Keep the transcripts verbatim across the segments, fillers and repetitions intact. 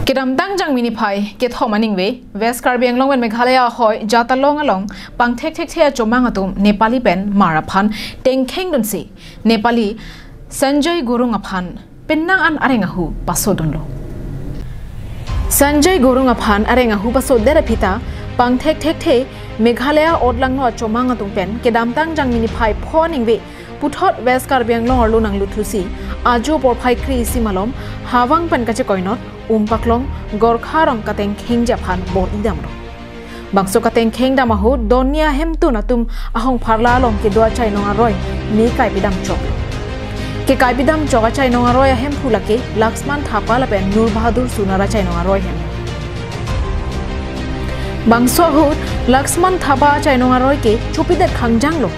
Kedamtang Jangmi niphai kethom aningve West Karbi Anglong pen Meghalaya ahoi Jatalong along pangthekthekthe achomang atum Nepali pen Hmar aphan tengkheng dunsi Nepali Sanjay Gurung aphan penang an areng ahu pasodunlo. Sanjay Gurung aphan areng ahu pasodet aphi ta pangthekthekthe Meghalaya otlangno achomang atum pen kedamtang Jangmi niphai pho aningve puthot West Karbi Anglong arlo nanglut thusi ajo porphai kre-isi malom Hawang pen kachekoinot Umpaklong Gorkha arong katengkhengji aphan bor-idamlo. Bangso katengkheng dam ahut donni ahemtun atum ahong pharla along kedo achainong aroi me kaipidam choklo. Kekaipidam chok achainong aroi ahemphu lake Laxman Thapa lapen Nur Bahadur Sunar achainong aroi hem. Bangso ahut Laxman Thapa achainong aroi ke chopidet khangjanglo.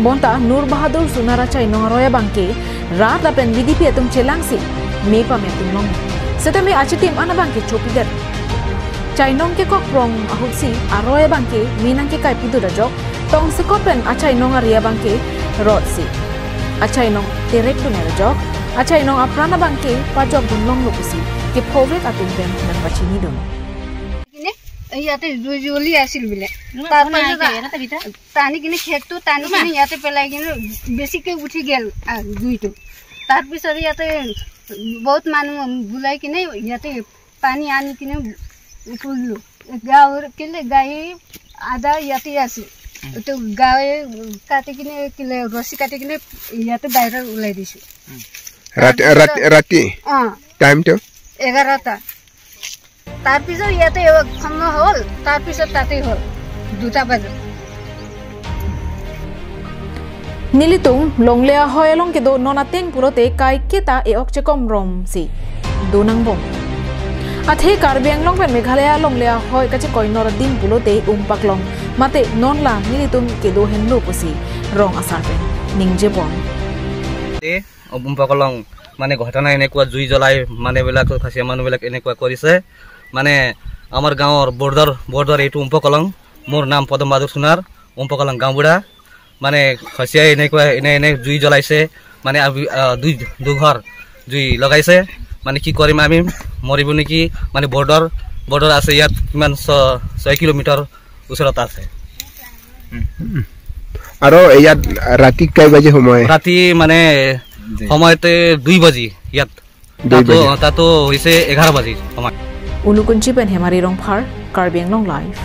Bonta Nur Bahadur Sunar achainong aroi abangke rat lapen B D P atum chelangsi me pame atum long. Setame achitim an abangke chopidet. Chainong kekok prong ahutsi aroi abangke me nangkekaipi dut ajok tongsekot pen achainong ari abangke rotsi achainong terek dun ajok achainong apran abangke pajok dun longlo pusi kephovek atum pen nangpachinidun. কিনে ইয়াতে জুই জ্বলি আছিল বোলে। তাৰ পাছত টানি কিনে খেৰটো টানি কিনে ইয়াতে পেলাই কিনে বেছিকে উঠি গেল, আ, জুইটো। তাৰ পিছত ইয়াতে বহুত মানুহ বুলাই কিনে ইয়াতে পানী আনি কিনে কৰিলো। গাঁৱৰ কেলে গাই আধা ইয়াতে আছে। তো গাঁৱে কাটি কিনে কেলে ৰছী কাটি কিনে ইয়াতে বাহিৰত ওলাই দিছো। ৰাতি, ৰাতি, ৰাতি? অ। টাইমটো? এঘাৰটা। তাৰ পিছত ইয়াতে সময় হ'ল, তাৰ পিছত তাতে হ'ল দুটা বজাত। Nelitum longle ahoi along kedo non ateng pulote kaiketa e-ok chekom romsi do nangbom. Athe Karbi Anglong pen Meghalaya longle ahoi kachekoinor adim pulote Umpaklong mate non la nelitum kedo henlo pusi rong asar pen ningjebom. এ, উম্পকলং মানে ঘটনা এনেকুৱা জুই জ্বলাই মানে বিলাক খাচীয়া মানুহবিলাক এনেকুৱা কৰিছে। মানে আমাৰ গাঁৱৰ বৰ্ডাৰ, বৰ্ডাৰ এইটো উম্পকলং। মোৰ নাম পদম বাহাদুৰ সোণাৰ, উম্পকলং গাঁওবুঢ়া। মানে খাচীয়া এনেকুৱা এনে এনে জুই জ্বলাইছে, মানে আবি-, আহ, দুই দুঘৰ জুই লগাইছে। মানে কি কৰিম আমি, মৰিব নেকি? মানে বৰ্ডাৰ, বৰ্ডাৰ আছে ইয়াত কিমান ছ-, ছয় কিলোমিটাৰ ওচৰত আছে। আৰু ইয়াত ৰাতি কেই বাজে সময়? ৰাতি মানে সময়তে দুই বাজি ইয়াত। দুই তাতো, বাজি। তাতো হৈছে এঘাৰ বাজি সময়। Unukunchi pen Hemari Rongphar, Karbi Anglong Live.